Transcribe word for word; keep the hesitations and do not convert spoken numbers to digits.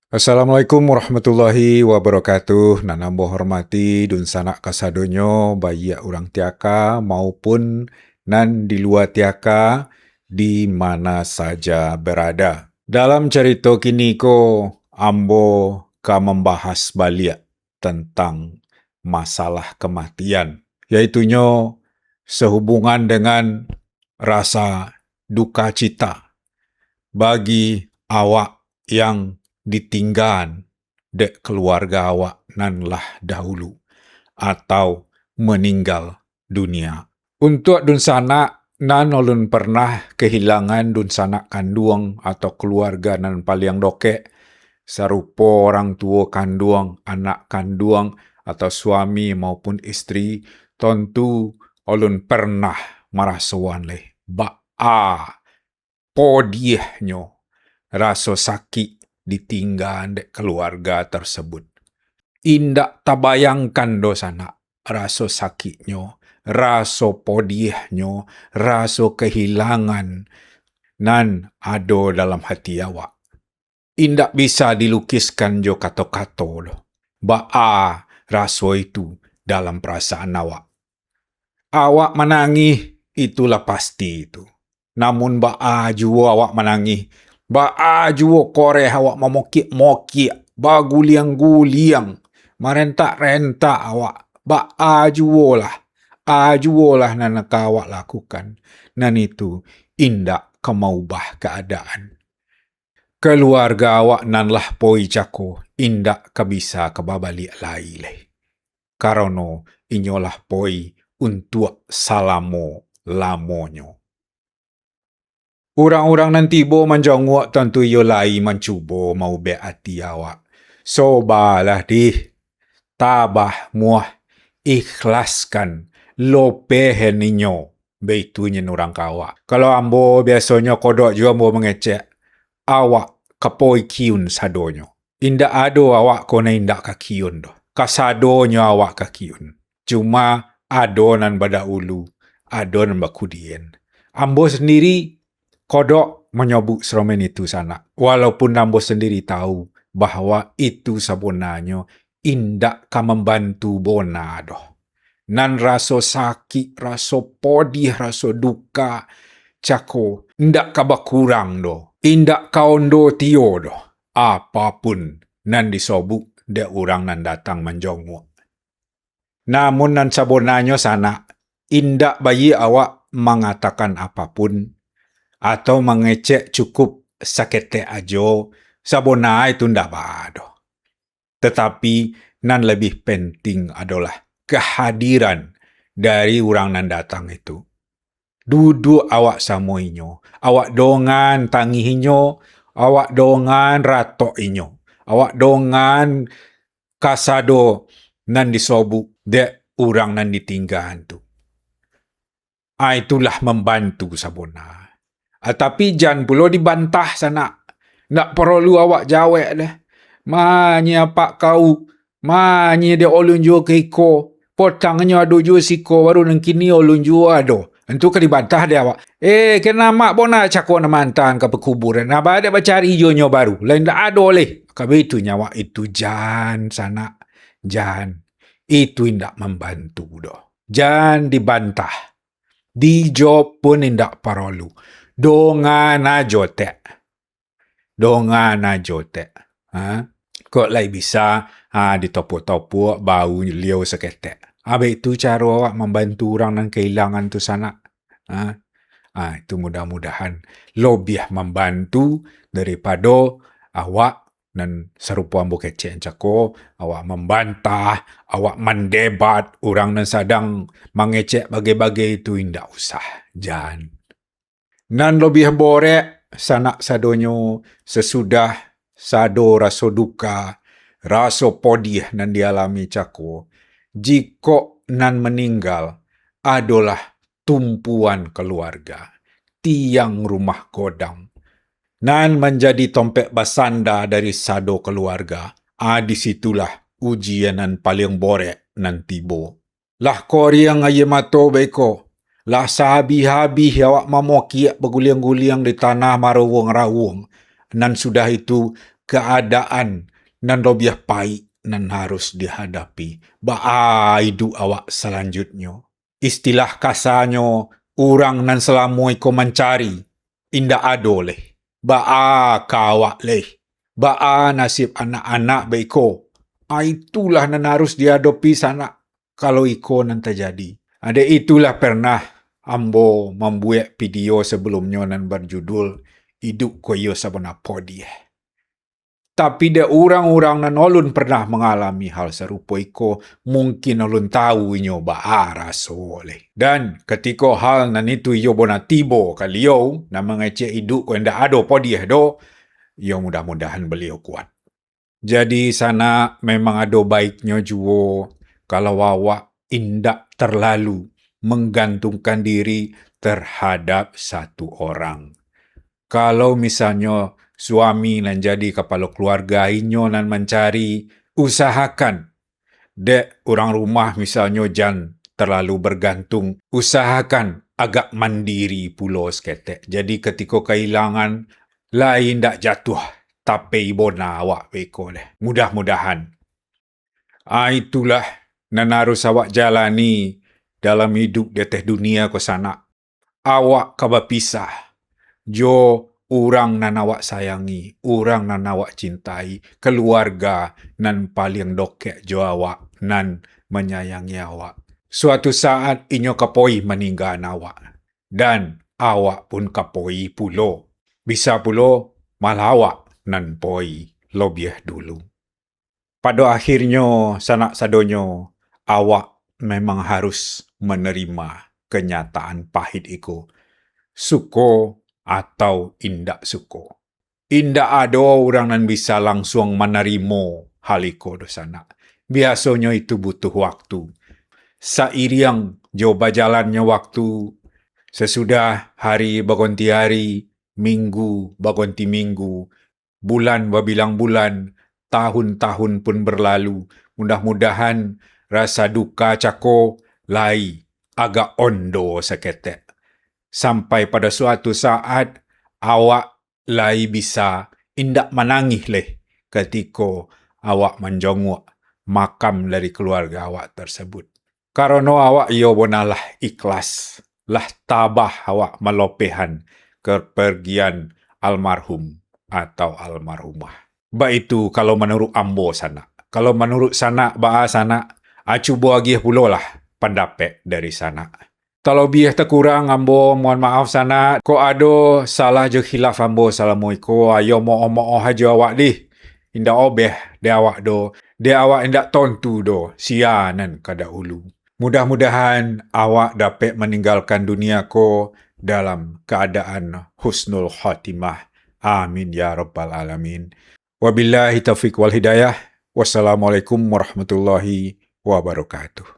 Assalamualaikum warahmatullahi wabarakatuh. Nan ambo hormati dunsanak kasadonyo, baiak urang Tiaka maupun nan di lua Tiaka, di mana saja berada. Dalam carito kini ko, ambo ka mambahas baliak tantang masalah kamatian, yaitunyo sahubungan dengan rasa dukacita bagi awak yang ditinggaan dek kaluarga awak nan lah dahulu atau maninggal dunia. Untuak dunsanak nan ulun pernah kahilangan dunsanak kanduang atau kaluarga nan paliang dokek, sarupo orang tuo kanduang, anak kanduang, atau suami maupun istri, tontu ulun pernah marasoan lai baa podiahnyo raso sakik ditinggaan dek kaluarga tarsebut. Indak tabayangkan doh sanak, raso sakiknyo, raso podiahnyo, raso kahilangan nan ado dalam hati awak. Indak bisa dilukiskan jo kato-kato doh, baa raso itu dalam parasaan awak. Awak manangih, itulah pasti itu. Namun baa juo awak manangih, baa juo koreh awak mamokiak-mokiak, baguliang-guliang, marentak-rentak awak, baa juolah, a juolah nan ka awak lakukan, nan itu indak ka maubah kaadaan. Kaluarga awak nan lah poi cako indak ka bisa ka babaliak lai lai, karano inyo lah poi untuak salamo-lamonyo. Urang-urang nan tibo manjonguak tantu iyo lai mancubo maubek ati awak. Sobalah dih, tabah muah, ikhlaskan, lopehan inyo, baitu nyen urang ka awak. Kalau ambo biasonyo kodok juo ambo mangecek, awak ka poi kiyun sadonyo. Indak ado awak ko nan indak ka kiyun doh. Kasadonyo awak ka kiyun. Cuma ado nan badahulu, ado nan bakudien. Ambo sandiri kodok manyobuk saromen itu sanak. Walaupun ambo sandiri tahu bahwa itu sabonanyo indak ka mambantu bona doh. Nan raso sakik, raso podiah, raso duka, cako, indak ka bakurang doh, indak ka ondo tio doh, apapun nan disobuk dek urang nan datang manjonguak. Namun nan sabonanyo sanak, indak baiak awak mangatakan apapun, atau mangecek cukup saketek ajo, sabona itu ndak baa doh. Tatapi nan labiah penting adolah kahadiran dari urang nan datang itu. Duduak awak samo inyo, awak dongan tangih inyo, awak dongan ratok inyo, awak dongan kasado nan disobuk dek urang nan ditinggaan tu. Ah, itulah mambantu sabona. Ah, tapi jan pulo dibantah sanak. Ndak paralu awak jawek deh. Manye apak kau, manye dek ulun juo ka iko. Potangnyo ado juo siko baru nan kini ulun juo ado. Antu ka dibantah dek awak. Eh, kena mak bona cako nan mantan ka pakuburan. Nah, ba dek bacari juo nyo baru. Lain ndak ado leh. Ka baitu nyo awak itu jan sanak. Jan. Itu indak mambantu doh. Jan dibantah. Dijawab pun indak paralu. Dongan ajo tek. Dongan ajo tek. Ha? Kok lai bisa, ha, ditopuak-topuak bau liau saketek. Abih tu caro awak mambantu urang nan kahilangan tu sanak. Ha? Ha, itu mudah-mudahan lobiah mambantu daripado awak nan sarupo ambo kecek cako, awak mambantah, awak mandebat urang nan sadang mangecek bagai-bagai tu indak usah, jan. Nan lobiah borek, sanak sadonyo, sasudah sado raso duka, raso podiah nan dialami cako, jikok nan maninggal adolah tumpuan kaluarga, tiang rumah godang, nan manjadi tompek basanda dari sado kaluarga, a, di situlah ujian nan paliang borek nan tibo. Lah koriang aia mato baiko, lah sahabih-habih awak mamokiak baguliang-guliang di tanah marawuang-rawuang, nan sudah itu keadaan nan lobiah paik nan harus dihadapi. Baa iduik awak salanjutnyo? Istilah kasanyo, urang nan salamo iko mancari, indak ado leh. Baa ka awak leh? Baa nasib anak-anak baiko? A, itulah nan harus diadopi sanak, kalau iko nan tajadi. Dek itulah pernah ambo mambuek video sabalumnyo nan barjudul, Iduik ko iyo sabana podiah. Tapi dek urang-urang nan ulun pernah mangalami hal sarupo iko, mungkin ulun tahu inyo baa raso leh. Dan katiko hal nan itu iyo bona tibo ka liau, nan mangecek iduik ko indak ado podiah doh, iyo mudah-mudahan baliau kuat. Jadi, sanak, memang ado baiknyo juo kalau awak indak terlalu manggantungkan diri terhadap satu orang. Kalau misalnyo suami nan jadi kapalo kaluarga inyo nan mancari, usahakan dek urang rumah misalnyo jan terlalu bergantung, usahakan agak mandiri pulo saketek. Jadi katiko kahilangan, lai indak jatuah tapei bona awak beko deh. Mudah-mudahan. Ah, itulah nan harus awak jalani dalam iduik di ateh dunia ko sanak. Awak ka bapisah jo urang nan awak sayangi, urang nan awak cintai, kaluarga nan paliang dokek jo awak, nan manyayangi awak. Suatu saat inyo ka poi maninggaan awak, dan awak pun ka poi pulo. Bisa pulo malah awak nan poi lobiah dulu. Pado akhirnyo, sanak sadonyo, awak memang harus manarimo kanyataan pahit iko, suko atau indak suko. Indak ado urang nan bisa langsuang manarimo hal iko doh, sanak. Biasonyo itu butuh waktu. Sairiang jo bajalannyo waktu, sasudah hari bagonti hari, minggu bagonti minggu, bulan babilang bulan, tahun-tahun pun berlalu. Mudah-mudahan rasa duka cako lai agak ondo saketek. Sampai pado suatu saat, awak lai bisa indak manangih leh katiko awak manjonguak makam dari kaluarga awak tersebut. Karano awak iyo bona lah ikhlas, lah tabah awak malopehan kapargian almarhum atau almarhumah. Baitu kalau manuruik ambo sanak. Kalau manuruik sanak, baa sanak, ah, cubo agiah pulolah pandapek dari sanak. Talobiah takurang ambo mohon maaf sanak. Kok ado salah jo khilaf ambo salamo iko, ayo mooh-mooh ajo awak dih. Indak obeh dek awak doh, dek awak indak tontu doh sia nan ka dahulu. Mudah-mudahan awak dapek maninggalkan dunia ko dalam kaadaan husnul khotimah. Amin ya rabbal alamin. Wabillahi taufiq wal hidayah. Wassalamualaikum warahmatullahi wabarakatuh.